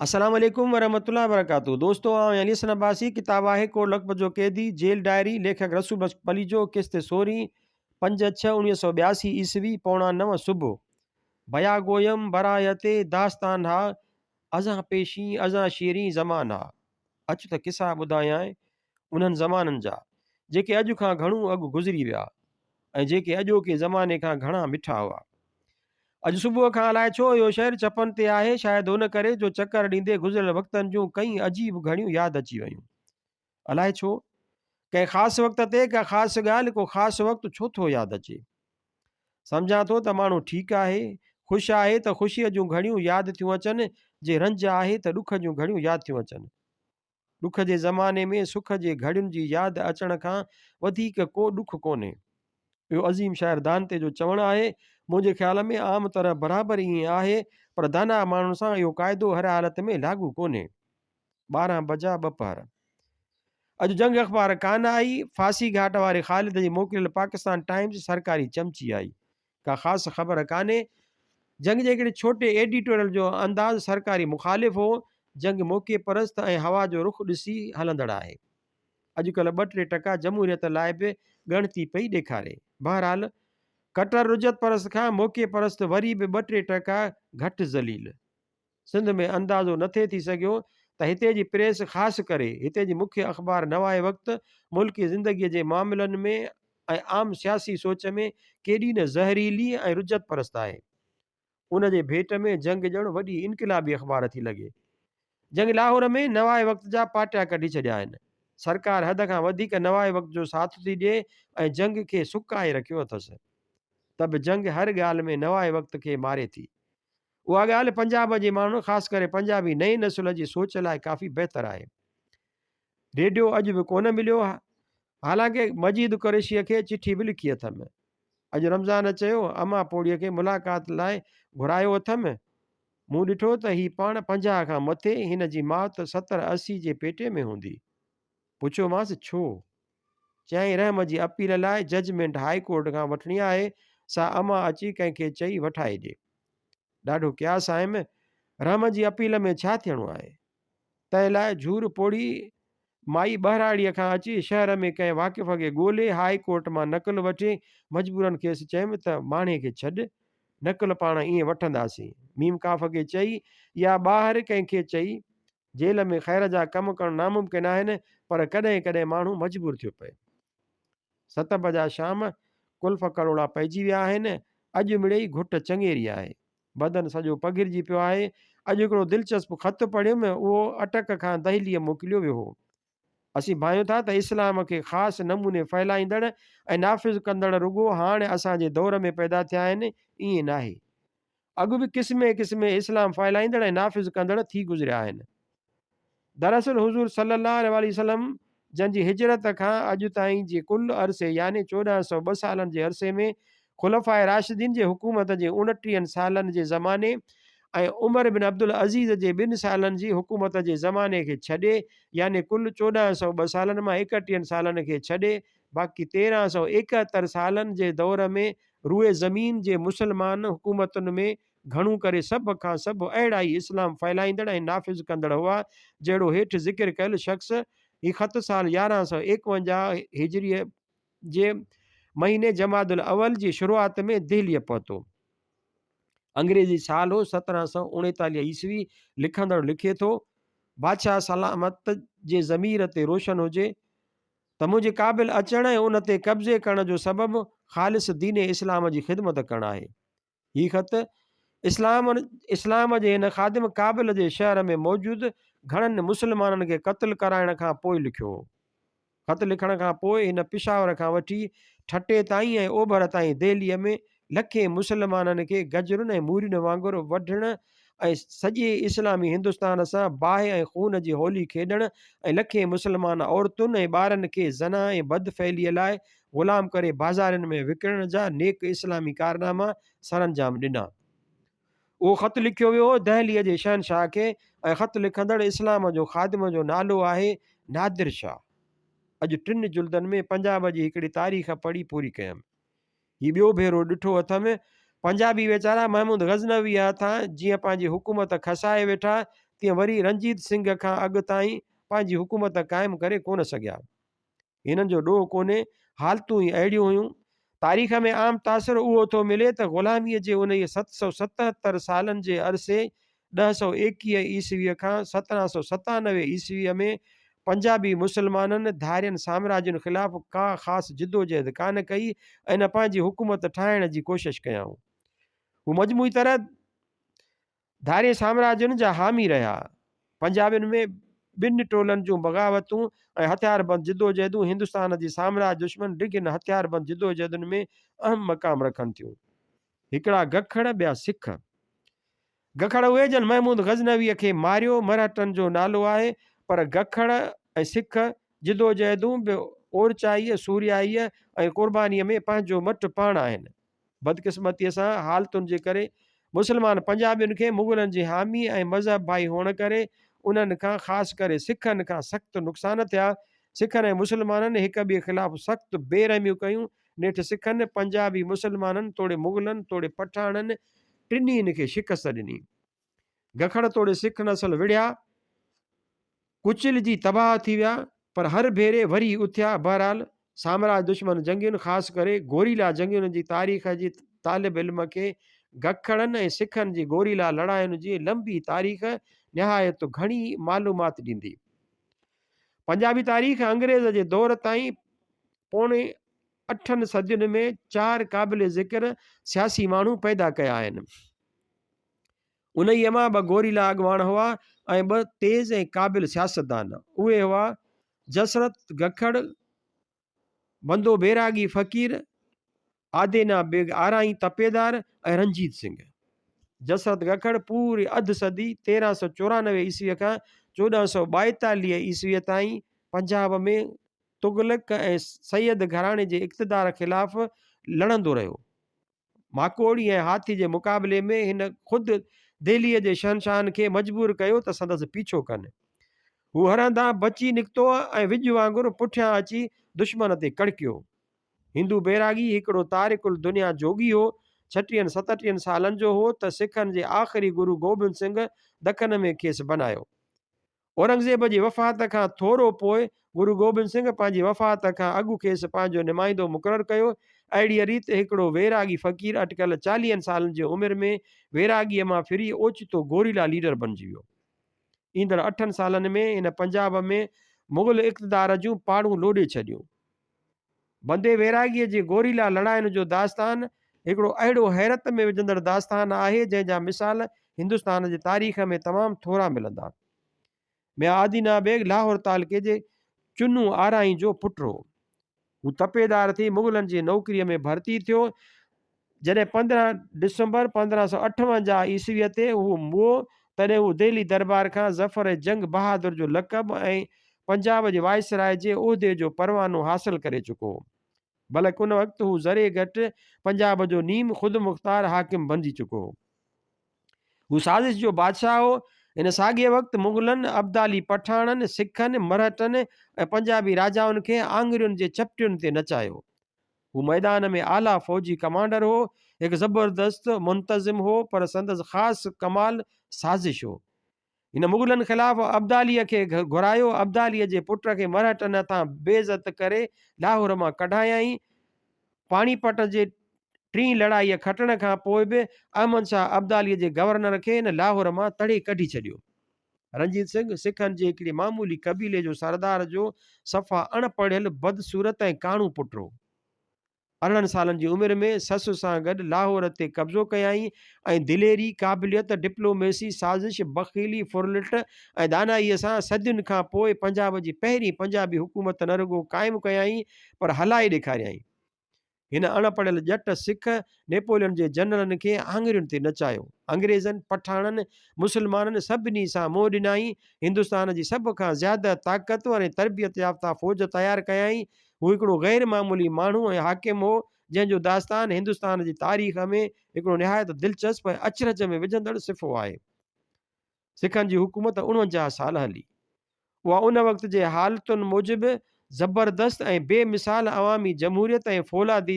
السلام عليڪم ورحمة الله وبرڪاته دوستو آئون علي حسن عباسي ڪتاب آهي ڪوٽ لقب جو قيدي جيل ڊائري ليکڪ رسول بخش پليجو قسط سورهين 5 6 1982 عيسوي پوڻا نو صبح بيا گويم برايتي داستان ها ازان پيشين ازان شيرين زمان ها اچ ته قصا ٻڌايانء انهن زمانن جا جيڪي اڄ کان گهڻو اڳ گذري ويا ۽ جيڪي اڄوڪي زماني کان گهڻا مٺا هئا. اڄ صبح کان الائي ڇو اهو شعر چپن تي آهي، شايد ان ڪري جو چڪر ڏيندي گذريل وقتن جون ڪئين عجيب گهڙيون ياد اچي ويون. الائي ڇو؟ ڪنهن خاص وقت تي ڪا خاص ڳالهه، ڪو خاص وقت ڇو ٿو ياد اچي؟ سمجهان ٿو ته ماڻهو ٺيڪ آهي، خوش آهي ته خوشيء جون گهڙيون ياد ٿيون اچن، جي رنج آهي ته ڏک جون گهڙيون ياد ٿيون اچن. ڏک جي زماني ۾ سک جي گهڙين جي ياد اچڻ کان وڌيڪ ڪو ڏک ڪونهي. اهو عظيم شاعر دانتي جو چوڻ آهي. منهنجي خيال ۾ عام طرح برابر ائين آهي، پر داناء ماڻهن سان اهو قاعدو هر حالت ۾ لاڳو ڪونهي. 12 بجا ٻپهر. اڄ جنگ اخبار ڪانه آئي. ڦاسي گهاٽ واري خالد جي موڪليل پاڪستان ٽائيمز سرڪاري چمچي آئي. ڪا خاص خبر ڪانهي. جنگ جي هڪڙي ڇوٽي ايڊيٽوريل جو انداز سرڪاري مخالف هو. جنگ موقعي پرست ۽ هوا جو رخ ڏسي هلندڙ آهي. اڄڪلهه ٻه ٽي ٽڪا جمهوريت لاء به ڳڻتي پئي ڏيکاري. بهرحال ڪٽر رجعت پرست کان موقعي پرست وري به ٻه ٽي ٽڪا گهٽ ذليل. سنڌ ۾ اندازو نه ٿي ٿي سگهيو ته هتي جي پريس خاص ڪري هتي جي مکيه اخبار نواء وقت ملڪي زندگيء جي معاملن ۾ ۽ عام سياسي سوچ ۾ ڪيڏي نه زهريلي ۽ رجعت پرست آهي. ان جي ڀيٽ ۾ جنگ ڄڻ وڏي انقلابي اخبار ٿي لڳي. جنگ لاهور ۾ نواء وقت جا پاٽيا ڪڍي ڇڏيا آهن. سرڪار حد کان وڌيڪ نواء وقت جو ساٿ ٿي ڏئي ۽ جنگ کي سڪائي رکيو اٿس. ته به جنگ هر ڳالهه ۾ نواء وقت کي ماري ٿي. اها ڳالهه پنجاب جي ماڻهن خاص ڪري پنجابي نئين نسل جي سوچ لاء ڪافي بهتر آهي. ريڊيو اڄ به ڪونه مليو حالانڪه مجيد قريشيء کي چٺي به لکي اٿم. اڄ رمضان چيو، امان پوڙهيء کي ملاقات لاء گهرايو اٿم. مون ڏٺو ته هي پاڻ 50 کان مٿي، هن جي ماء ته ستر 80 جي پيٽي ۾ هوندي. پڇيومانس، ڇو؟ چيائين، رحم جي اپيل لاء ججمينٽ هاء ڪورٽ کان وٺڻي آهي، سا امان اچي ڪنهن کي چئي وٺائي ڏي. ڏاڍو قياس آيم، رحم جي اپيل ۾ ڇا ٿيڻو آهي؟ تنهن لاء جھور پوڙهي مائي ٻهراڙيء کان اچي شهر ۾ ڪنهن واقف کي ڳولي هاء ڪورٽ مان نقل وٺي. مجبورن کيس چيم ته ماڻهي کي ڇڏ، نقل پاڻ ائين وٺنداسين. ميم ڪاف کي چئي يا ٻاهر ڪنهن کي چئي، جيل ۾ خير جا ڪم ڪرڻ ناممڪن آهن، پر ڪڏهن ڪڏهن ماڻهو مجبور ٿيو پئي. ست بجا شام، ڪلف ڪلوڙا پئجي ويا آهن. اڄ مڙئي گهٽ چڱيري آهي. بدن سڄو پگهرجي پيو آهي. اڄ هڪڙو دلچسپ خط پڙهيم، اهو اٽڪ کان دهليء موڪليو ويو هو. اسين ڀانيون ٿا ته اسلام کي خاص نموني ڦهلائيندڙ ۽ نافذ ڪندڙ رڳو هاڻ اسان جي دور ۾ پيدا ٿيا آهن، ائين ناهي. اڳ به قسمين قسمين اسلام ڦهلائيندڙ ۽ نافذ ڪندڙ ٿي گذريا آهن. دراصل حضور صلي الله عليه واٰله وسلم جن جي هجرت کان اڄ تائين جي ڪل عرصي يعني 1402 سالن جي عرصي ۾ خلفاء راشدين جي حڪومت جي اڻٽيهن سالن جي زماني ۽ عمر بن عبدالعزيز جي ٻن سالن جي حڪومت جي زماني کي ڇڏي يعني ڪل 1402 سالن مان ايڪٽيهن سالن کي ڇڏي باقي 1371 سالن جي دور ۾ روء زمين جي مسلمان حڪومتن ۾ گهڻو ڪري سڀ کان سڀ اهڙا ئي اسلام ڦهلائيندڙ ۽ نافذ ڪندڙ هئا، جهڙو هيٺ ذڪر ڪيل شخص. هي خط سال 1151 هجريء جي مهيني جمادي الاول جي شروعات ۾ دهليء پهتو. انگريزي سال هو 1739 عيسوي. لکندڙ لکي ٿو، بادشاهه سلامت جي ضمير تي روشن هجي، ته منهنجي ڪابل اچڻ ۽ ان تي قبضي ڪرڻ جو سبب خالص دين اسلام جي خدمت ڪرڻ آهي. هي خط اسلام اسلام جي هن خادم ڪابل جي شهر ۾ موجود گهڻن مسلمانن کي قتل ڪرائڻ کان پوء لکيو هو. خط لکڻ کان پوء هن پشاور کان وٺي ٺٽي تائين ۽ اوڀر تائين دهليء ۾ لکين مسلمانن کي گجرن ۽ مورين وانگر وڍڻ ۽ سڄي اسلامي هندستان سان باهه ۽ خون جي هولي کيڏڻ ۽ لکين مسلمان عورتن ۽ ٻارن کي زنا ۽ بدفعليء لاء غلام ڪري بازارين ۾ وڪڻڻ جا نيڪ اسلامي ڪارناما سرانجام ڏنا. اهو خط لکيو ويو هو دهليء جي شهنشاهه کي ۽ خط لکندڙ اسلام جو خادم جو نالو آهي نادر شاهه. اڄ ٽن جلدن ۾ پنجاب جي هڪڙي تاريخ پڙهي پوري ڪيم. هي ٻيو ڀيرو ڏٺو اٿم. پنجابي ويچارا محمود غزنويء هٿان جيئن پنهنجي حڪومت کسائي ويٺا، تيئن وري رنجيت سنگهه کان اڳ تائين پنهنجي حڪومت قائم ڪري ڪونه سگهيا. هنن جو ڏوهه ڪونهي، حالتون ئي اهڙيون هيون. تاريخ ۾ عام تاثر اهو ٿو ملي ته غلاميء جي انهيء 777 سالن جي عرصي 1021 عيسويء کان 1797 عيسويء ۾ پنجابي مسلمانن ڌارين سامراجين خلاف ڪا خاص جدوجهد ڪانه ڪئي ۽ نه پنهنجي حڪومت ٺاهڻ جي ڪوشش ڪيائون. هو مجموعي طرح ڌارين سامراجين جا حامي رهيا. پنجابين ۾ ٻن ٽولن جون بغاوتون ۽ هٿياربند جدوجهدون هندستان جي سامراج دشمن ڊگهين هٿياربند جدوجهدن ۾ اهم مقام رکن ٿيون. هڪڙا گکڙ ٻيا سک. گکڙ اهي جن محمود غزنويء کي ماريو، مرهٽن جو نالو آهي، پر گکڙ ۽ سک جدوجهدون به اورچائيء، سورهيائيء ۽ قربانيء ۾ پنهنجو مٽ پاڻ آهن. بدقسمتيء سان حالتن جي ڪري مسلمان پنجابين کي مغلن جي حامي ۽ مذهب ڀائي هئڻ ڪري انهن کان خاص ڪري سکن کان سخت نقصان ٿيا. سکن ۽ مسلمانن هڪ ٻئي خلاف سخت بي رحميون ڪيون. نيٺ سکن پنجابي مسلمانن توڙي مغلن توڙي پٺاڻن ٽنهين کي شڪست ڏني. گکڙ توڙي سک نسل وڙهيا. ڪچلجي تباهه ٿي ويا پر هر ڀيري وري اٿيا. بهرحال سامراج دشمن جنگين خاص ڪري گوريلا جنگين جي تاريخ جي طالب علم کي گکڙن ۽ سکن جي گوريلا لڙاين جي لنبي تاريخ نهايت گهڻي معلومات ڏيندي. پنجابي تاريخ انگريز جي دور تائين پوڻي اٺن صدين ۾ چار قابل ذڪر سياسي ماڻهو پيدا ڪيا آهن. انهيء مان ٻه گوريلا اڳواڻ هئا ۽ ٻه تيز ۽ قابل سياستدان. اهي هئا جسرت گکڙ، بندو بيراڳي فقير، آدينا بيگ آرائين تپيدار ۽ رنجيت سنگهه. جسرت گکڙ پوري اڌ صدي 1394 عيسويء کان 1442 عيسويء تائين پنجاب ۾ تغلق ۽ سيد گهراڻي جي اقتدار خلاف لڙندو رهيو. ماڪوڙي ۽ هاٿي جي مقابلي ۾ هن خود دهليء جي شهنشاهن کي مجبور ڪيو ته سندس پيڇو ڪن. هو هر هنڌان بچي نڪتو ۽ وڄ وانگر پٺيان اچي دشمن تي ڪڙڪيو. هندو بيراڳي هڪڙو تارڪ الدنيا جوڳي هو. ڇٽيهن ستٽيهن سالن جو هو ته سکن جي آخري گرو گوبند سنگهه دکن ۾ کيس بنايو. اورنگزيب جي وفات کان ٿورو پوء گرو گوبند سنگهه پنهنجي وفات کان اڳ کيس پنهنجو نمائندو مقرر ڪيو. اهڙيء ريت هڪڙو ويراڳي فقير اٽڪل چاليهن سالن جي عمر ۾ ويراڳيء مان ڦري اوچتو گوريلا ليڊر بڻجي ويو. ايندڙ اٺن سالن ۾ هن پنجاب ۾ مغل اقتدار جون پاڙون لوڏي ڇڏيون. بندي ويراڳيء جي گوريلا لڙاين جو داستان هڪڙو اهڙو حيرت ۾ وجهندڙ داستان آهي، جنهن جا مثال هندستان جي تاريخ ۾ تمام ٿورا ملندا. ميان آدينا بيگ لاهور تعلقي جي چنو آرائين جو پٽ هو. هو تپيدار ٿي مغلن جي نوڪريء ۾ ڀرتي ٿيو. جڏهن 15 ڊسمبر 1558 عيسويء تي هو مئو، تڏهن هو دهلي دربار کان ظفر جنگ بهادر جو لقب ۽ پنجاب جي وائسراء جي عهدي جو پروانو حاصل ڪري چڪو هو. بلڪ ان وقت هو ذري گهٽ پنجاب جو نيم خودمختار حاڪم بنجي چڪو هو. هو سازش جو بادشاهه هو. هن ساڳئي وقت مغلن، ابدالي پٺاڻن، سکن، مرهٽن ۽ پنجابي راجائن کي آڱرين جي چپٽين تي نچايو. هو ميدان ۾ اعليٰ فوجي ڪمانڊر هو، هڪ زبردست منتظم هو، پر سندس خاص ڪمال سازش هو. هن مغلن خلاف ابداليء کي گهرايو، ابداليء جي پٽ کي مرهٽن هٿان بي عزت ڪري لاهور مان ڪڍايائين. پاڻيپٽ جي ٽين لڙائيء کٽڻ کان پوء به احمد شاهه ابداليء جي گورنر کي هن لاهور مان تڙي ڪڍي ڇڏيو. رنجيت سنگهه سکن جي هڪڙي معمولي قبيلي جو سردار جو صفا اڻ پڙهيل، بدصورت ۽ ڪاڻو پٽ هو. 18 سالن جي عمر ۾ سس سان گڏ لاهور تي قبضو ڪيائين ۽ دليري، قابليت، ڊپلوميسي، سازش، بخيلي، ڦرلٽ ۽ دانائيء سان صدين کان پوء پنجاب جي پهرين پنجابي حڪومت نه رڳو قائم ڪيائين پر هلائي ڏيکاريائين. هن اڻ پڙهيل ڄٽ سک نيپولين جي جنرلن کي آڱرين تي نچايو. انگريزن، پٺاڻن، مسلمانن سڀني سان منهن ڏنائين. هندستان جي سڀ کان زياده طاقتور ۽ تربيت يافته فوج تيار ڪيائين. هو هڪڙو غير معمولي ماڻهو ۽ حاڪم هو، جنهن جو داستان هندستان جي تاريخ ۾ هڪڙو نهايت دلچسپ ۽ اچرج ۾ وجهندڙ صفحو آهي. سکن جي حڪومت 49 سال هلي. اها ان وقت جي حالتن موجب زبردست ۽ بي مثال عوامي جمهوريت ۽ فولادي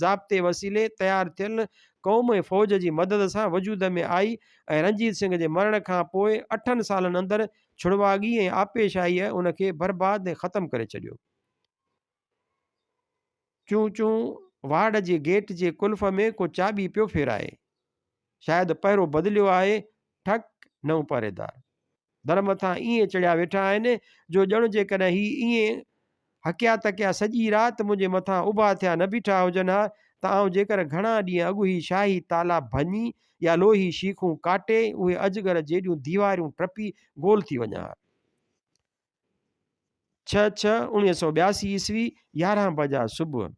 ضابطي وسيلي تيار ٿيل قوم ۽ فوج جي مدد سان وجود ۾ آئي ۽ رنجيت سنگهه جي مرڻ کان پوء اٺن سالن اندر ڇڙواڳي ۽ آپيشاهيء ان کي برباد ۽ ختم ڪري ڇڏيو. چون چون وارڊ جي گيٽ جي قلف ۾ ڪو چاٻي پيو ڦيرائي. شايد پهرو بدليو آهي. ٺڪ، نئون پهريدار. در مٿان ائين چڙهيا ويٺا آهن جو ڄڻ جيڪڏهن هي ائين هڪيا تڪيا سڄي رات منهنجي مٿان اڀا ٿيا نه بيٺا هجن ها ته آئون جيڪر گهڻا ڏينهن اڳ هي شاهي تالا ڀڃي يا لوهي شيخون ڪاٽي اهي اجگر جيڏيون ديواريون ٽپي گول ٿي وڃان ها. ڇهه ڇهه 1982 عيسوي 11 بجا صبح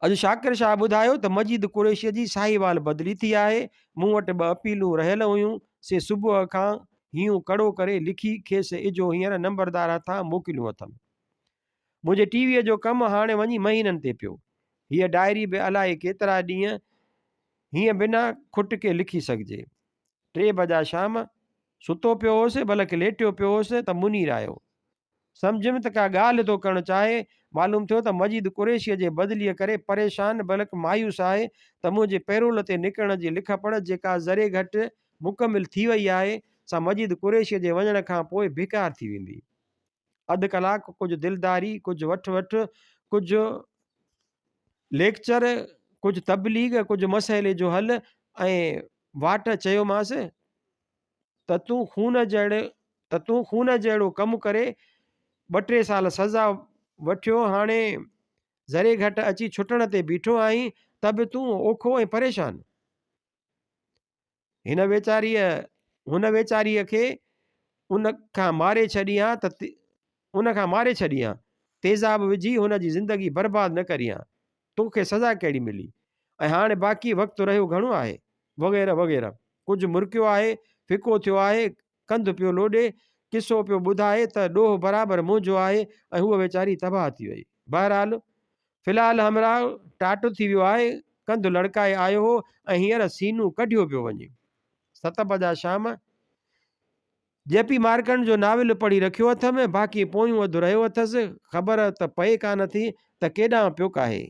اڄ شاڪر شاهه ٻڌايو ته مجيد قريشيء جي ساهيوال بدلي ٿي آهي. مون وٽ ٻه اپيلون رهيل هيون، سي صبح کان هينئون ڪڙو ڪري لکي کيس اجهو هينئر نمبردار هٿان موڪليون اٿم. منهنجي ٽي ويء جو ڪم هاڻي وڃي مهينن تي پيو. هيء ڊائري به الائي ڪيترا ڏينهن هينئن بنا کٽڪي لکي سگهجي. ٽي بجا شام، ستو پيو هوس، بلڪ ليٽيو پيو هوس ته منير آيو. سمجهيم ته ڪا ڳالهه ٿو ڪرڻ چاهي. معلوم ٿيو ته مجيد قريشيء جي بدليء ڪري پريشان بلڪ مايوس آهي ته منهنجي پيرول تي نڪرڻ جي لکپڙهه جيڪا ذري گهٽ مڪمل ٿي وئي آهي، سا مجيد قريشيء جي وڃڻ کان پوء بيڪار ٿي ويندي. اڌ ڪلاڪ ڪجهه دلداري، ڪجهه وٺ وٺ، ڪجهه ليڪچر، ڪجهه تبليغ، ڪجهه مسئلي جو حل ۽ واٽ چيومانس ته تون خون جهڙي ته تون خون جهڙو ڪم ڪري ٻه ٽي سال سزا وٺيو هاڻي ذري گهٽ اچي ڇٽڻ تي بيٺو آهين ته به تون اوکو ۽ پريشان. هن ويچاريء هن ويچاريء کي ان کان ماري ڇڏين ها ته ان کان ماري ڇڏين ها تيزاب وجهي هن جي زندگي برباد نه ڪرين ها توکي سزا ڪهڙي ملي ۽ هاڻي باقي وقت رهيو گهڻو آهي وغيره وغيره ڪجهه مرڪيو آهي ڦڪو ٿيو آهي ڪنڌ پيو لوڏي قصو پيو ٻڌائي ته ڏوهه برابر منهنجو آهي ۽ هوء ويچاري تباهه ٿي وئي بهرحال في الحال همراهه ٽاٽ ٿي ويو آهي ڪنڌ لڙڪائي آيو هو ۽ هينئر سينو ڪڍيو پيو وڃي ست بجا شام جي پي مارڪن جو ناول پڙهي رکيو اٿم، باقي پويون اڌ رهيو اٿس، خبر ته پئي ڪانه ٿي ته ڪيڏانهن پيو ڪاهي.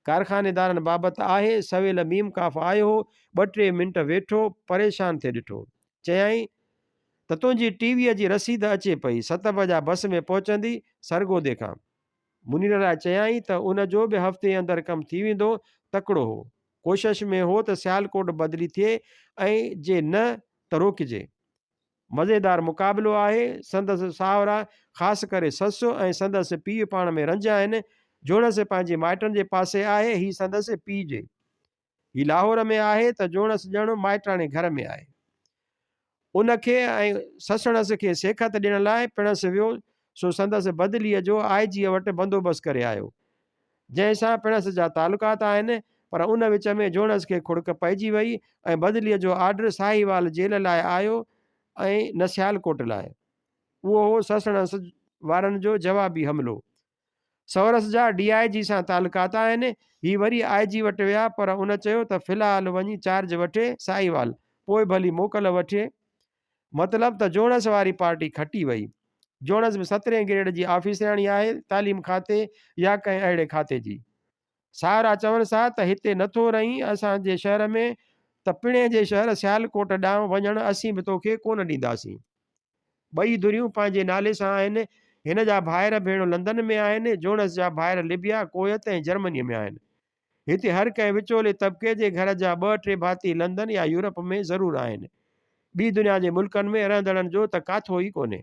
ڪارخانيدارن بابت آهي، سويل ميم ڪاف آيو هو، ٻه ٽي منٽ ويٺو، پريشان ٿي ڏٺو. چيائين ته تنهنجي ٽي ويء جي رسيد اچي پئي، ست بجا بس ۾ پهچندي سرگودي کان. منير لاء چيائين ته ان جو به هفتي اندر ڪم ٿي ويندو، تڪڙو هو. ڪوشش ۾ هو ته سيالڪوٽ بدلي ٿئي ۽ جي نه ته روڪجي. مزيدار مقابلو آهي. سندس ساهرا خاص ڪري سس ۽ سندس پيء پاڻ ۾ رنج آهن. جوڻس پنهنجي مائٽن جي پاسي آهي، هي سندس پيء جي. هي لاهور ۾ آهي ته جوڻس ڄڻ مائٽاڻي گهر ۾ آهي. ان کي ۽ سسڻس کي سيکت ڏيڻ لاء پڻس ويو، سو سندس بدليء جو آء جيء وٽ بندوبست ڪري آيو. جنهن سان پڻس جا تعلقات آهن، پر ان وچ ۾ جوڻس کي کڙڪ پئجي وئي ۽ بدليء جو آرڊر ساهيوال جيل لاء آيو ۽ نه سيالڪوٽ لاء. اهو هو سسڻس وارن جو جوابي حملو. سورس جا ڊي I جي سان تعلقات آهن، هي وري آء جي وٽ ويا، پر ان چيو ته في الحال وڃي چارج وٺي ساهيوال، پوء ڀلي موڪل وٺي. مطلب ته جوڻس واري پارٽي کٽي وئي. جوڻس به سترهين گريڊ جي آفيسرياڻي آهي، تعليم کاتي يا ڪنهن اهڙي کاتي جي. ساهرا چونس ها ته هتي نٿو رهين اسان جي شهر ۾ ته پڻهين جي شهر سيالڪوٽ ڏانهن وڃڻ اسين به توکي ڪونه ڏينداسين. ٻئي ڌريون پنهنجي نالي سان آهن. هن جا ڀائر ڀيڻ لندن ۾ آهن، جوڻس جا ڀائر لبيا، ڪويت ۽ جرمنيء ۾ آهن. هتي هر ڪنهن وچولي طبقي جي گهر جا ٻه ٽي ڀاتي لندن يا يورپ ۾ ضرور آهن. ٻي دنيا جي ملڪن ۾ رهندڙن جو ته ڪاٿو ئي ڪونهي.